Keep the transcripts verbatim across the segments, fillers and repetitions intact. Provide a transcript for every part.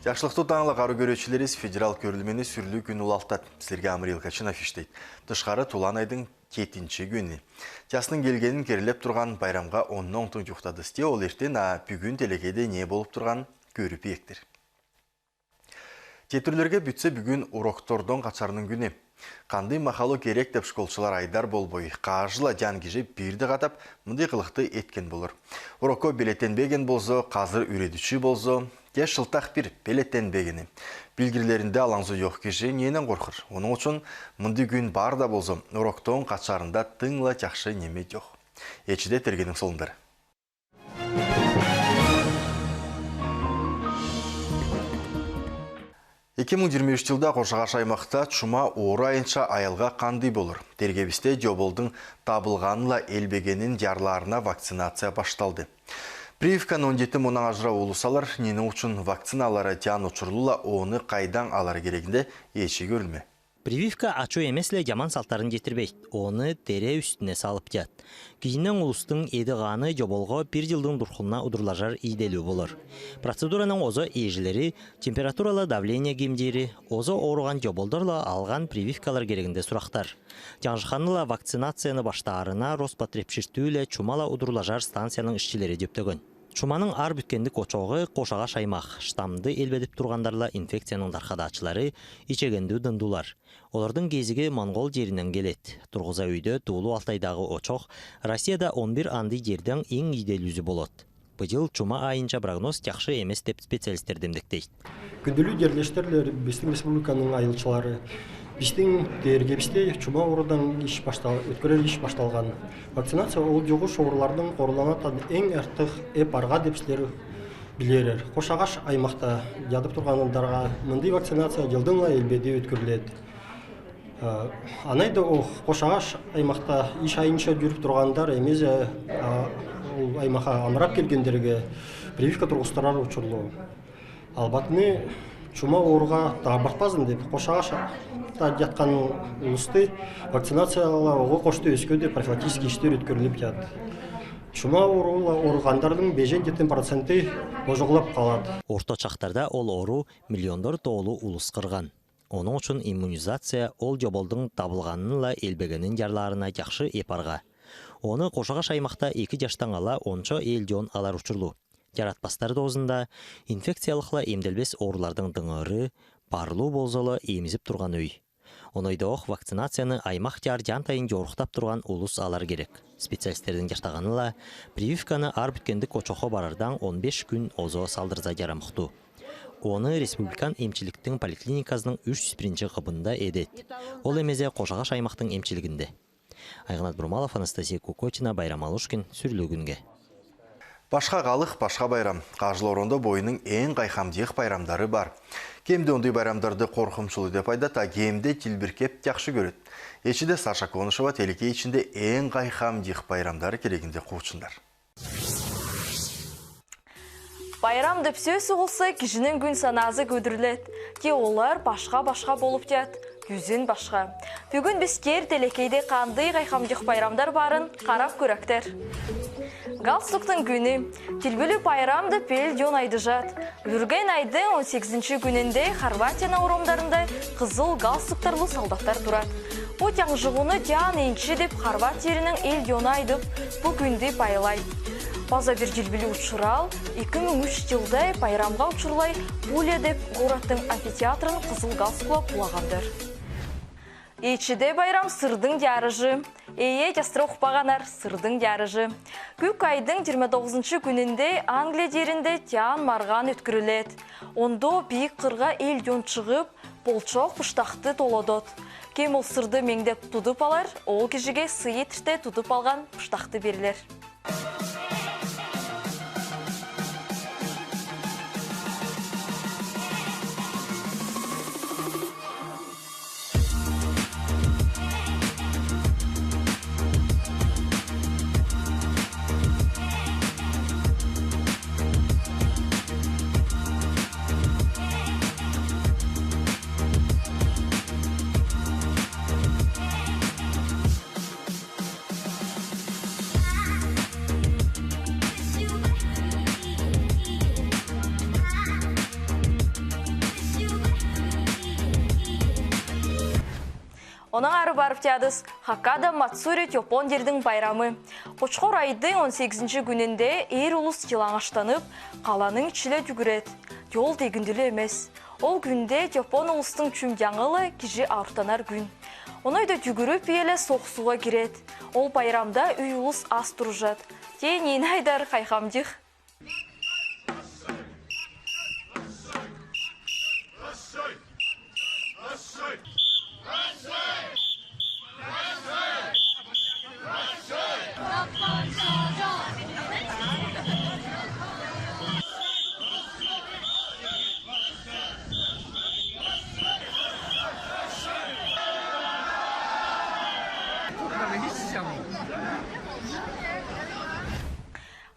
Чаклыктуу таңла, кару кёрүүчүлерибиз! Федерал көрлемени сүрлүү күүнү улалтад. Силерге Амрил Качинов иштейт. Тышкары тулаан айдың чейтинчи күүнү. Часның келгенин керлеп турган байрамга онно оңтон чуктадыс. Те ол эртен, а бүгүн телекейде не болуп турганын көрүп иектир. Тетирүүлерге бүтсе, бүгүн уроктордон качарының күүнү. Кандый махал ол керек деп школчулар айдар болбой, кажы ла жан кижи бирдей кадап, мындый кылыкты эткен болур. Урокко белеттенбеген болза, казыр үйредүүчү болза, же чылтак бир белеттенбегени. Билгирлеринде алаңсуу жок кижи ненен коркур? Ону учун мындый күүн бар да болза, уроктон качарында тың ла жакшы неме жок. Эчиде тергенин солундар. Эки муң жыйырма үш жылда Кошагаш аймакта чума оору айынча аялга кандый болур? Тергебизде жоболдуң табылганын ла элбегенин жарларына вакцинация башталды. Прививканы он жети муңнан ажыра улус алар. Нени учун вакциналары жан учурлу ла, оны кайдан алар керегинде эшик өрүлме. Прививка ачуу эмес ле, жаман салттарын жетирбейт, оны тере үстүне салып тият. Кижинен улустуң эди-каны жоболго бир жылдың дурхунна удурлажар ийделүү болур. Процедураның озо эжелери, температура ла, давление кимдири, озо ооруган жоболдар ла алган прививкалар керегинде сурактар. Жаңчыханы ла вакцинацияны баштаарына Роспотребширтүү ле, чума ла удурлажар станцияның ишчилери дептеген. Чуманың аар бүткендик очогу Кошагаш аймак. Штаммды элбедип тургандар ла инфекцияның дархадаачылары, ичегендүү дындуулар. Олордуң кезиги монгол жеринен келет. Тургуза үйдө туулуу Алтайдагы очок Россияда он бир андый жерден эң ийделүүсү болот. Быйыл чума айынча прогноз жакшы эмес деп специалисттер демдектейт. Күндүлүү жерлештерлер, бистиң республиканың айылчылары. Бистиң тергебизде чума оорудан иш баштал-, өткөрер иш башталган. Вакцинация ол жугуш оорулардан коруланатан эң артык эп-арга деп силер билерер. Кошагаш аймакта жадып тургандарга мындый вакцинация жылдың ла элбеди өткөрүлет. Э, анайда ол Кошагаш аймакта иш айынча жүрүп тургандар эмес, э, а, ол аймакка амырап келгендерге прививка тургустурар учурлу. Албатыны чума ооруга таарбатпазын деп, Кошагашта жаткан улусту вакцинациялаа, ого коштуу өскө де профилактический иштер өткөрүлүп жатат. Чума оору ла ооругандардын бежен-жетен проценти божоглап калат. Орто чактарда ол оору миллиондор тоолу улус кырган. Ону учун иммунизация ол жоболдуң табылганын ла элбегенин жарларына жакшы эп-арга. Ону Кошагаш аймакта эки жаштан ала ончо эл жон алар учурлу. Жаратпастар доозунда инфекциялык ла эмделбес оорулардын дыңыры, барлуу болза ла эмизип турган үй. Оной доох вакцинацияны аймак-жаар жантайын жорухтап турган улус алар керек. Специалисттердин жартаганы ла прививканы аар бүткендик очокко барардан он беш күн озо салдырза жарамуктуу. Ону республикан эмчиликтин поликлиниказынын үч жүз биринчи кыбында эдет. Ол эмезе Кошагаш аймактын эмчилигинде. Айгынат Бурмалов, Анастасия Кукочина, Байрам Алушкин, Сүрлүү күнге. Башка калык, башка байрам. Кажы ла оронда бойнуң эң кайхамдык байрамдары бар. Кемде ондой байрамдарды коркумчулу деп айдат, а кемде тилбиркеп жакшы көрөт. Эчиде Саша Конышева телекей ичинде эң кайхамдык байрамдары керегинде куучундар. Байрам деп сөз сугулса, кижинин күн санаазы көдүрүлет. Те олар башка-башка болуп тият, юзүн башка. Бүгүн биз кер телекейде кандый кайхамдык байрамдар барын карап көрөктөр. Галстуктун күнү. Тилбилүү байрам деп эл жон айдыжат. Үрген айдың он сегизинчи күнүндө Хорватияны оромдарында кызыл галстуктарлуу солдаттар турат. Бу таңжыгууну Тян Инчи деп хорват жеринин эл жону айдып, бу күндү байлайт. База бир тилбилүү учурал, эки муң үч жылда байрамга учурлай Пуля деп городтуң амфитеатрын кызыл галстукла булагандар. Эчиде байрам — сырдың жарыжы. Ээ, частыра укпаганнар, сырдың жарыжы. Күүк айдың жыйырма тогузунчу күнүндө Англия жеринде Тян маргаан өткөрүлет. Ондо бийик кырга эл жон чыгып, болчок пуштакты тоолодот. Ким ол сырды меңдеп тутуп алар, ол кижиге сый этиртте тутуп алган пуштакты берлер. Онан ары барып тиядыс. Хакада Мацури тёпон йирдин байрамы. Кочкор айдын он сегизинши куьнинде эр улус йылаңаштанып, каланын ичиле югрет. Йол тегинделе эмес. Ол куьнде тёпон улустын чуум яңы ла кижи ауртанар куьн. Оной да югрюп иеле соғысуға кирет. Ол байрамда уй улус ас туржат. Тее нени айдар, хайхамдих.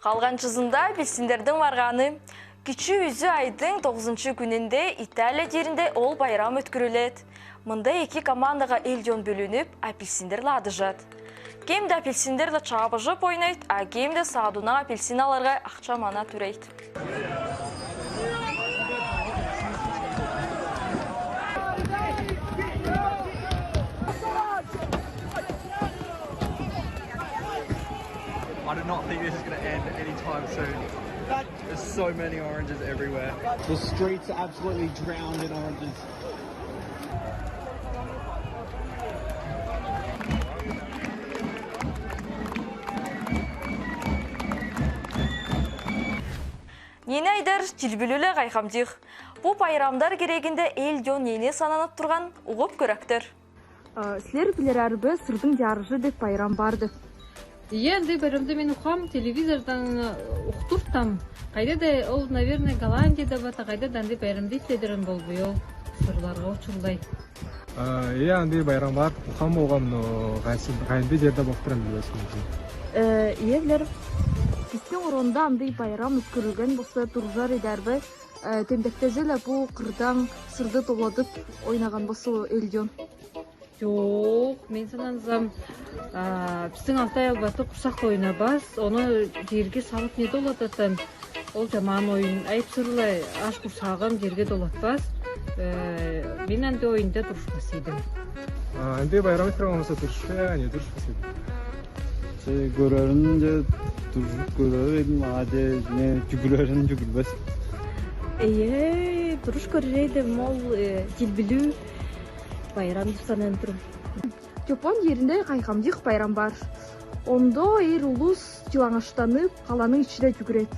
Калганшысында апельсиндердин марғаны. Кичи Үзүү айдын тогызыншы куьнинде Италия йиринде ол байрам өткерилет. Мында эки командаға эл-ён бөлюнюп, апельсиндер ла адыжат. Кем де апельсиндер ла чабыжып ойнайт, а кем де саадуна апельсин аларға ахча-мана тӧлейт. I do not think this is gonna end anytime soon. There's so many oranges everywhere. The streets are absolutely drowned in oranges. Нени айдар, тилбилүү ле, хайхамдих. Бу байрамдар кирегинде эл-ён нени сананып турғанын уғып кӧректер. А, силер билерәр бе, сырдың ярышы деп байрам бар деп? Ие, андый байрамды мен ухам, телевизордан, э, ухтуртам. Кайда да ол, наверное, Голландияда ба, та кайда да андый байрамды итледирен болбой ол сырларға учурлай. А, ие, андый байрам бар, ухам болгам, но кайсы, кайда, кайда жерде болуп турарын билбеспин. Э, ие, билерим. Бистиң оронда андый байрам өткерилген болса, туржар идер бе? Э, темдектежи ле бу кырдан сырды толадып ойнаған болса эл-ён? Чок, мен сананзам, а, бистиң Алтай албаты курсакта ойнабас, оны жерге салып не толадатан, ол жаман ойын. Айып сырлай, аш курсагын жерге толатпас. Э, мен андый ойында турушпас идим. А, андый байрам өткерген болса турушпа, не турушпас идим. Че, кӧрерин де туржуп кӧрер идим, а де не югрерин югрбес. Ие, туруш кӧрер идим, ол, э, тилбилүү байрам деп сананып турам. Тёпон йиринде хайхамдих байрам бар. Онда эр улус йылаңаштанып, каланың ичине югрет.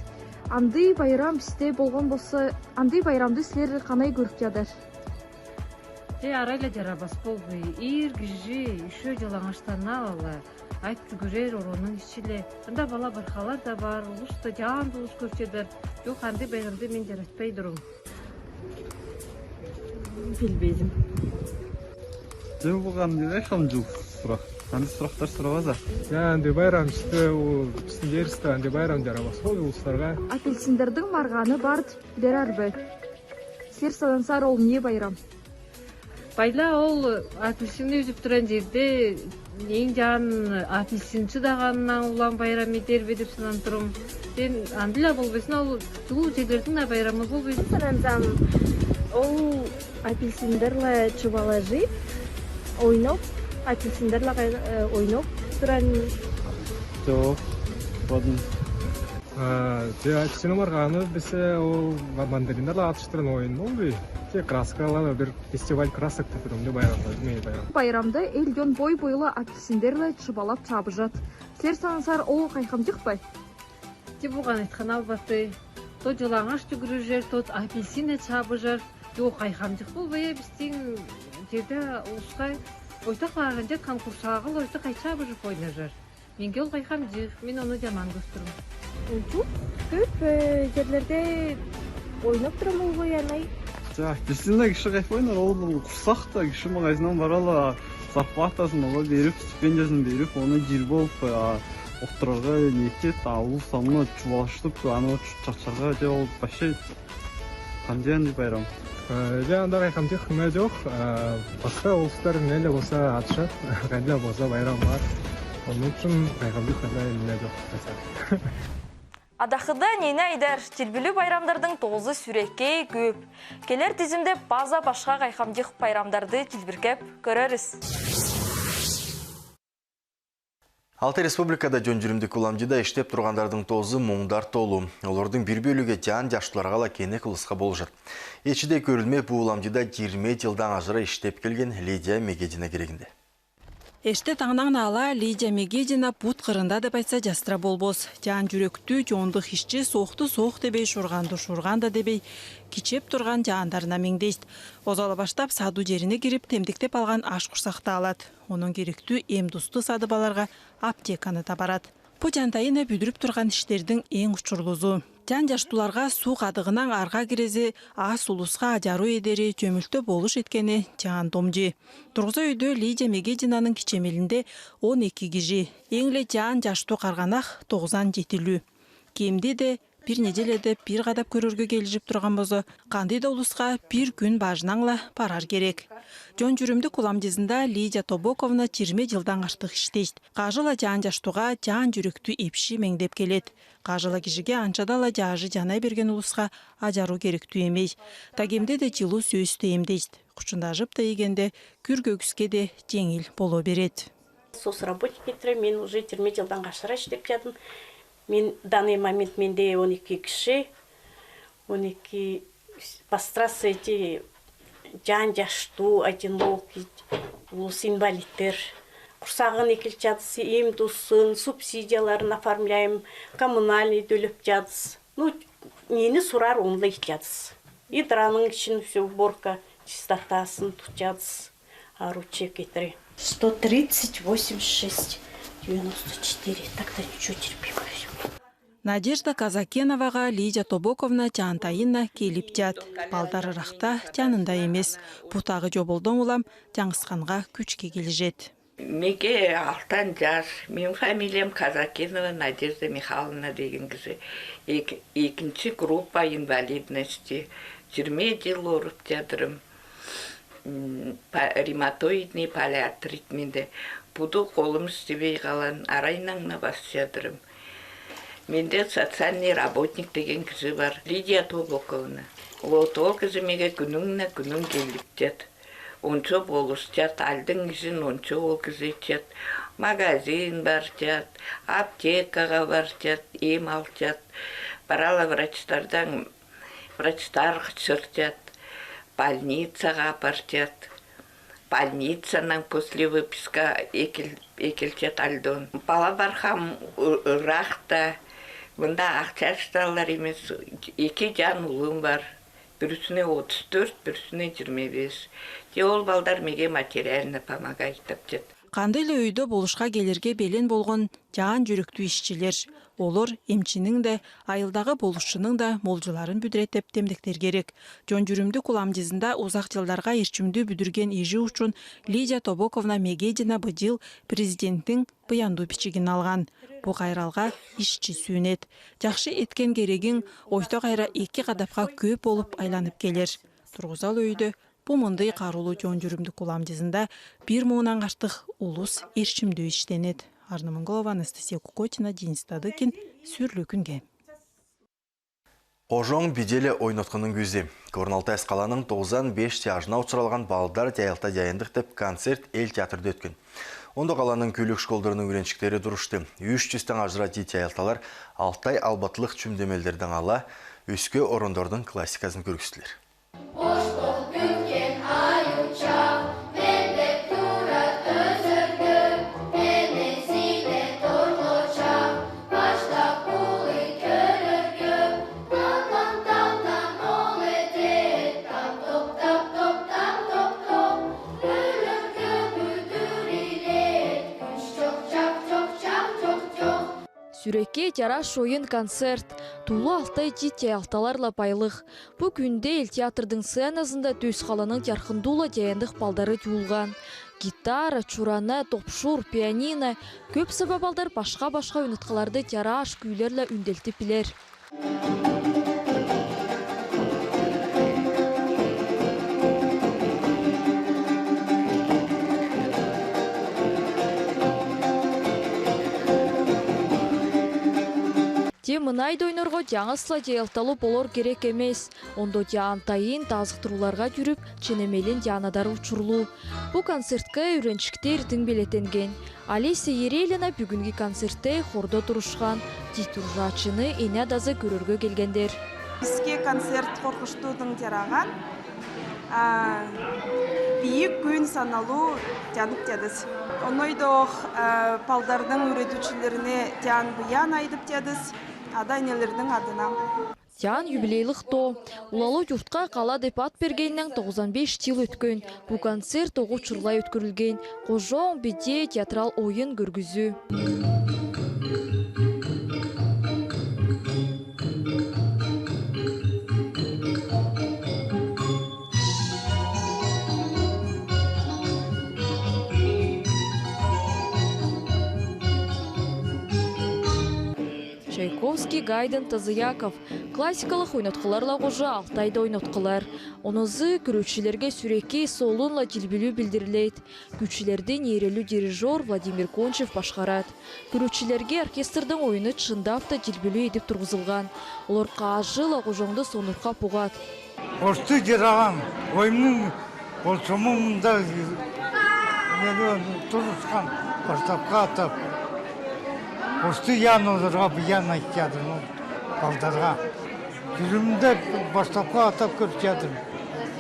Андый байрам бисте болган болса, андый байрамды силер канай кӧрүп тиядар? Че, арай ла жарабас болбай. Эр кижи ещё йылаңаштана ала. Айып югрер оронның ичиле. Анда бала-бархалар да бар, улус та, жаан улус кӧрчедер. Чок, андый байрамды мен жаратпай турам. Билбейм. Че, бу кандый хамжыл сурак. Кандый сурактар сурабаза? Я, андый байрам иште, ол бистиң жерибизде андый байрам жарабас ол улустарға. Апельсиндердиң марғаны бар, билерәр бе? Силер санасар, ол не байрам? Пайла ол апельсинни үзүп турган жерде эң жаан апельсин шыдағаннаң улан байрам идер бе деп сананып турам. Сен андый ла болбасын, ол чулуу жерлердиң да байрамы болбасын. Сананзам, ол апельсиндер ла чубалажып, ойноп, апельсиндер ла кай-, э, ойноп турган. Чок, болдым. А, че, апельсиннең марғаны бисте ол ма-, мандариндер ла атыштырған ойын болду. Че, краскалар, бир фестиваль красок деп турам, не байрам, не байрам. Байрамда эл-ён бой-бойла апельсиндер ла чубалап чабыжат. Силер санасар, ол хайхамдих па? Че, буған айтхан албаты. Тот йылаңаш югрер, тот апельсиннең чабыжар. Чок, хайхамдих болбай, бистиң жерде улусха ойтак лаарынҷа конкурсаға ла ойтак ай чабыжып ойнажар. Миңе ол хайхамдих, мен оны жаман кӧріп турам. Чок, кӧп, э, жерлерде ойнап турам ол, ой, анай. Ча, киши да киши хайхап ойнар, ол курсакта киши магазиннен бара ла, зарплатасын оға берип, стипендиясын берип, оны кирип алып, а, олтырарға ниет ет, а ол самны чуалаштып, аны чачарға, че, ол вообще кандый андый байрам? Э, я, анда хайхамдих ниме чок, э, пасха улустар не ле болса атышат, кандай ле болса байрам бар. Ону ӱчӱн хайхамдих анда ниме чок. Адахыда нени айдар, тилбилүү байрамдардың тоозы сӱрекей кӧп. Келер тизимде паза башха хайхамдих байрамдарды тилбиркеп көрербиз. Алтай республикада Җон-Җурумдук уламҗыда иштеп тургандардынъ тозы муңдар толу. Олардынъ бир бөлеги җаан җаштыларга ла, кенек улуска болушад. Эчиде кӧрилме бу уламҗыда йирме җылдан ажыра иштеп келген Лидия Мегедина кирегинде. Эрте таңнаңна ала Лидия Мегедина бут кырында деп айтса астыра болбас. Җаан җүректүү, җондук ишчи, соохты соох дебей, шурганды шурган да дебей, кичеп турган җаандарына меңдейт. Озала баштап саду җерине кирип, темдектеп алган аш курсакта алад. Онынъ киректүү эм-дусты садып аларга аптеканы да барад. Бу Җаан Тайина бүдүрүп турган иштердинъ эң учурлузу. Җаан җаштыларга суу кадыгыннан арга кирезе, ас улуска аҗару эдери, җөмүлтте болуш эткени җаан домди. Тургуза өйдө Лидия Мегединанынъ кичемелинде он эки кижи. Эң ле җаан җашту карганах тогзан җеди. Кемде де бир неделяда бир кадап кӧрерге келишип турган болза, кандый да улуска бир күн бажыннан ла барар керек. Җон-Җурумдук уламҗызында Лидия Тобоковна йирми җылдан артык иштейт. Кажы ла җаан җаштуга җаан җүректүү эпши меңдеп келед. Кажы ла кижиге анчада ла җажы җанай берген улуска аҗару керектүү эмей. Та кемде де җылу сөстө эмдейт. Кучунда ажып та ийгенде, күр көгиске де җеңил боло беред. Соцработник этире мен уже йирми җылдан ашыра иштеп чадым. Мен данный момент менде он эки киши, он эки, по страсти эти җаан җашту, одинокий, улус, инвалидтер. Курсагын эклеп чадсыз, эм-дусын, субсидияларын оформляем, коммунальный төлеп чадсыз. Ну, нени сурар, оны ла ит чадсыз. И дранын ичин всё уборка, чистотасын тут чадсыз. Аруче кетире. Сто тридцать, восемьдесят шесть, девяносто четыре. Так-то ничего, терпимо всё. Надежда Казакеновага Лидия Тобоковна Җаан Тайина келип чад. Балдар ырахта, җанында эмес. Бу тагы җобылдынъ улам җаңсханга күчке келижед. Меге алтан җаш, меним фамилиям Казакенова Надежда Михайловна деген киси. Эк-, экинчи группа инвалидности. Йирми җыл оруп чадырым. М, па-, ревматоидный полиартрит менде. Буду колум истебей калган, арайнаңна басчадырым. Менде социальный работник деген киси бар, Лидия Тобоковна. Вот ол киси меге күннен-күнге келип чат. Онча болушчат, алдын кижин онча ол киси чат. Магазин барчат, аптекага барчат, эм алчат. Барала врачтардан, врачтар чырчат, больницага апарчат. Больницанан после выписка экил-, экилчат алдын. Бала бархам ы-, ырахта, мында акча чыдалар эмес, эки җаан улум бар. Бирисине отуз төрт, бирисине йирми беш. Те ол балдар меге материально помогать этчет. Кандый ла өйде болушка келерге белен болган җаан җүректүү ишчилер. Олар эмчининъ да, айылдагы болушчунунъ да молҗуларын бүдіретип темдектер керек. Җон-Җурумдук уламҗызында узак җылдарга эрчимдүү бүдірген ижи учун Лидия Тобоковна Мегедина быҗыл Президентинъ Буянду бичигин алган. Бу кайралга ишчи сүүнед. Җакшы эткен керегинъ ойта кайра эки кадапка көп болуп айланып келер. Тургуза ла өйдө, бу мындый карулу Җон-Җурумдук уламҗызында бир муңнан артык улус эрчимдүү иштенед. Арна Монголова, Анастасия Кукотина, Денис Тадыкин, «Сүүрлүү күнге». Ожон — биделе ойнатханның күүзи. Горно-Алтайск каланың тозан беш чажына учралган «Балдар җайлта җаяндык» деп концерт эл театрда өткен. Онда каланың күлүг школдарының үренчиктери турушты. Үш чүстен ажыра ит җайлталар алтай албатлык чүмдемелдерден ала, өске орундардын классиказын көргүстүлер. Сүрекей, җараш ойын, концерт. Тулы Алтай ит җайлталарла байлык. Бу күүнде эл театрдын сценазында төс каланың яркын туула җаяндык балдары туулган. Гитара, чурана, топшур, пианино, көп саба балдар башка-башка ойнаткаларды җараш күүлерле үнделтип билер. Те Мынай ойнорға яңасла тайалталу болор герек эмес. Ондо тайан тайын тазыктыруларға түрүп, ченемелин таянадар учурлу. Бу концертке үренчиктер тың белеттенген. Олеся Ерелина бүгүнги концертте хордо турушхан. Тиит туржаачыны эне-атазы көрөрге келгендер. Биске концерт коркуштуудың жараган. А, бийик күн саналу тянып тядыс. Оной доох, а, балдардың үредүүчүлерине тян буян айдып тядыс. Ада-энелердиң адына. Тян юбилейлык тоо. Улалу юртка кала деп ат бергенине тогузан беш чыл өткен. Бу концерт огу чурлай өткөрүлген. Кожоң бедер театрал оюн көргүзүү. Чайковский, Гайдн, Тазыяков. Классикалык ойнатхыларла кожа алтайда ойнатхылар. Онозы көрүүчүлерге сүреки солунла тилбилүү билдирилет. Күүчүлердиң ээрелүү дирижёр Владимир Кончев башкарат. Көрүүчүлерге оркестрдиң оюну чындап та тилбилүү эдип тургузулган. Олар кажыла кожоңду сонургап угат. Орты жараган, ойымның болчому мында турушкан, баштапка атап. Орты ян оларға буян айтчадыр, ол балдарға. Жүзімде баштапка атап көрчадыр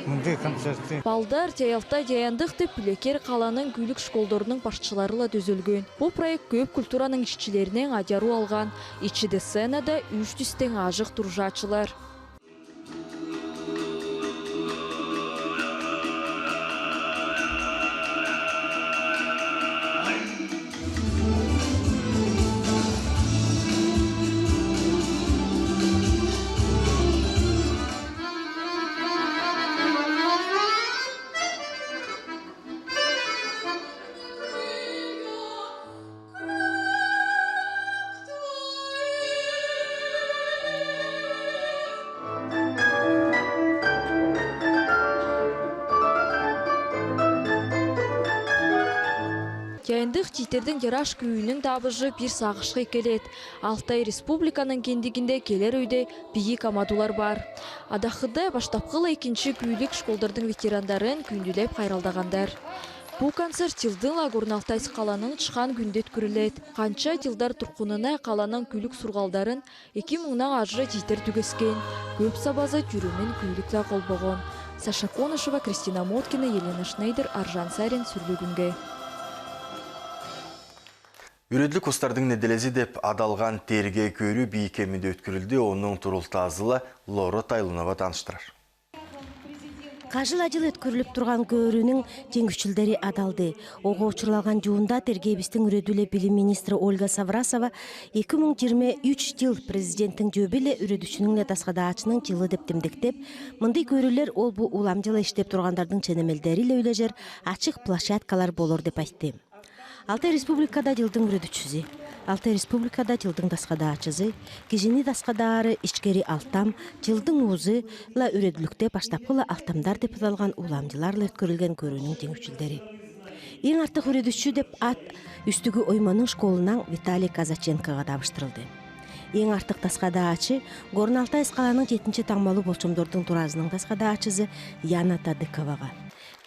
мындай концертті. Балдар тайалта таяндык деп Пүлекер каланың күүлүк школдорунуң башчыларыла төзүлген. Бу проект көп культураның ишчилеринден адяруу алган. Ичиде сценада үш дюстен ажык туржаачылар. Таяндык тииттердиң яраш күүнүн табыжы бир сагышка келет. Алтай Республиканың кендигинде келер өйде бийик амадуулар бар. Адахыда баштапкыла экинчи күүлүк школдордуң ветерандарын күүндүлеп кайралдагандар. Бу концерт чылдың-ла Горно-Алтайск каланың чыхан күүнде өткөрүлет. Канча чылдар тургунуна каланың күүлүк сургалдарын эки муңнан ажыра тииттер түгескен. Көп сабазы түрүмүн күүлүк-ле колбогон. Саша Конышева, Кристина Моткина, Елена Шнейдер, Аржан Сарин, Сүрлүгүнге. Үредлик устардың неделези деп адалган тергее көрүү бийкемиде өткөрүлдү, онуң турултаазыла Лора Тайлунова таныштырар. Кажыла чыл өткөрүлүп турган көөрүүнүң теңгүчүлдери адалды. Ога учурлалган жуунда тергеебистиң үредү-ле билим министри Ольга Саврасова эки муң жыйырма үч чыл Президенттиң дөбү-ле үредүчүнүң-ле тасхадаачының чылы деп демдектеп, мындый көөрүүлер ол бу уламчыл иштеп тургандардың ченемелдери-ле үлежер ачык площадкалар болор деп айтты. Алтай Республикада чылдың үредүчүзү, Алтай Республикада чылдың тасхадаачызы, кижини тасхадаары ичкери алтам, чылдың уузу-ла үредүлүкте баштапкы-ла алтамдар деп адалган уламчылар-ла өткөрүлген көөрүүнүң теңгүчүлдери. Эң артык үредүчү деп ат Үстүгү Ойманың школунаң Виталий Казаченкога табыштырылды. Эң артык тасхадаачы Горно-Алтайск каланың четинчи таңмалыы болчомдордуң туразының тасхадаачызы Яна Тадыковага.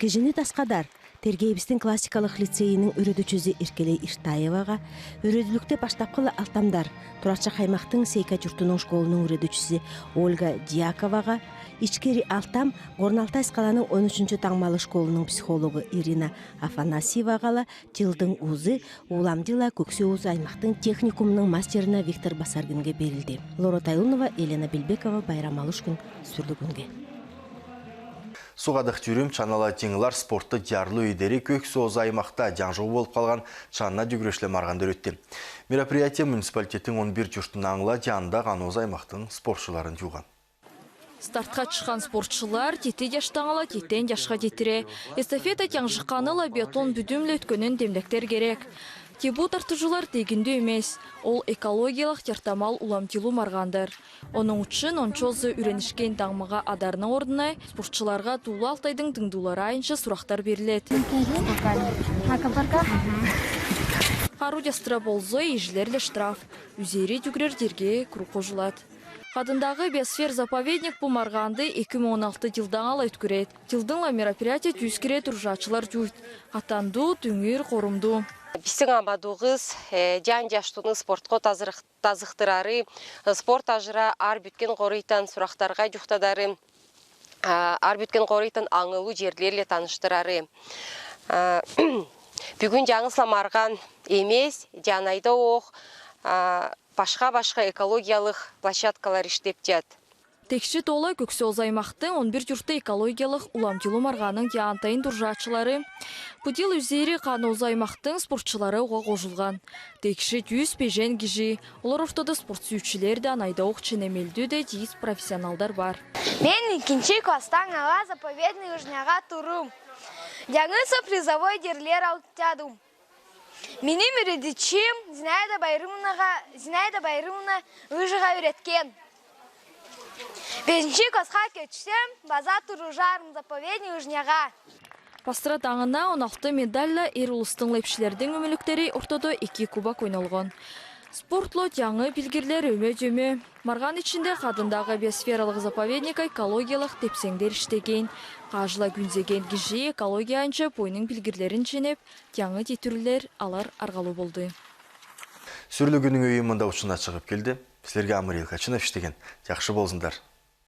Кижини тасхадар тергеебистиң классикалык лицейиниң үредүчүзү Иркелей Иртаевага, үредүлүкте баштапкы-ла алтамдар Турачак аймактың Сейка чуртунуң школунуң үредүчүзү Ольга Дьяковага, ичкери алтам Горно-Алтайск каланың он үчүнчү таңмалыы школунуң психологу Ирина Афанасьевага-ла, чылдың уузу уламчыл-ла Көксөө-Уус аймактың техникумунуң мастерине Виктор Басаргинге берилди. Лора Тайлунова, Елена Билбекова, Байрам Алушкин, Сүрлүгүнге. Сугадах түрүм чанала тыңлар спортта дярлы өйдери Көксөө-Уус аймакта. Чаңчыл болуп калган чанна дүгрүшли марган дөрөтти. Мероприятие муниципалитеттиң он бир чуртунаң-ла чанында Ганаус аймактың спортчуларын чуган. Стартка чыккан спортчулар тииди чаштаң-ла тиитен чашка читире. Эстафета чаңчыкканы-ла биатлон бүдүн-ле өткенин демдектер керек. Тебүү тартыжуулар тегиндүү эмес. Ол экологиялык чартамал уламчылуу марган-дыр. Онуң учун ончозу үренишкен таңмага адарның орнуна спортчуларга Туулу Алтайдың тыңдуулары айынча сурактар берилет. А кабарга? Кару дястыра полза, ийжилер ле штраф. Үзери тюгрер дерге круг кожулад. Кадындагы Биосфер заповедник бу марганды эки муң он алты йылдан ала өткеред. Йылдынла мероприятие тюскире туржачылар дюйт. Атанду, дүңир, корумду. Бисиң амадугыз, э, жан-жаштуну спортко тазырых-, тазыктырары, э, спорт ажыра ар биткен корыйтан сурактарга жуктадары, а, ар биткен корыйтан аңылу жерлер ле таныштырары. А, бүгүн жангысла марган эмес, жан айда ок, а, башка-башка экологиялык площадкалар иштеп жат. Текши тола Көксөз аймактың он бир журтта экологиялык уламчылуу марганың яантайын туржачылары. Быйыл үзери Кааноза аймактың спортчулары ога кожулган. Текши тюз бежен кижи, олар ортодо спорт сүйүүчүлер де, анайда ок ченемелдүү де тиис профессионалдар бар. Мен экинчи класстан ала заповедный ыжняга турум. Жангыса призовой жерлер алып чадум. Меним юридичим Зинаида Байрымовнага, Зинаида Байрымовна ыжыга үйреткен. Бежинчи класска кетчем, база туружарым заповедный ыжняга. Пастыра таңына он алты медальла эр улустың лепшилердиң өмүрлүктери ортодо эки кубок ойнолгон. Спортло яңы билгирлер өмө-дөмө. Марган ичинде Кадындагы биосфералык заповедникте экологиялык тепсеңдер иштеген. Кажла күнзеген кижи экология анча бойнуң билгирлерин ченеп, яңы тетирүүлер алар аргалуу болду. Сүрлүгүнүң үйү мында учуна чыгып келди. Силерге Амырел Качынов иштеген. Жакшы болзундар.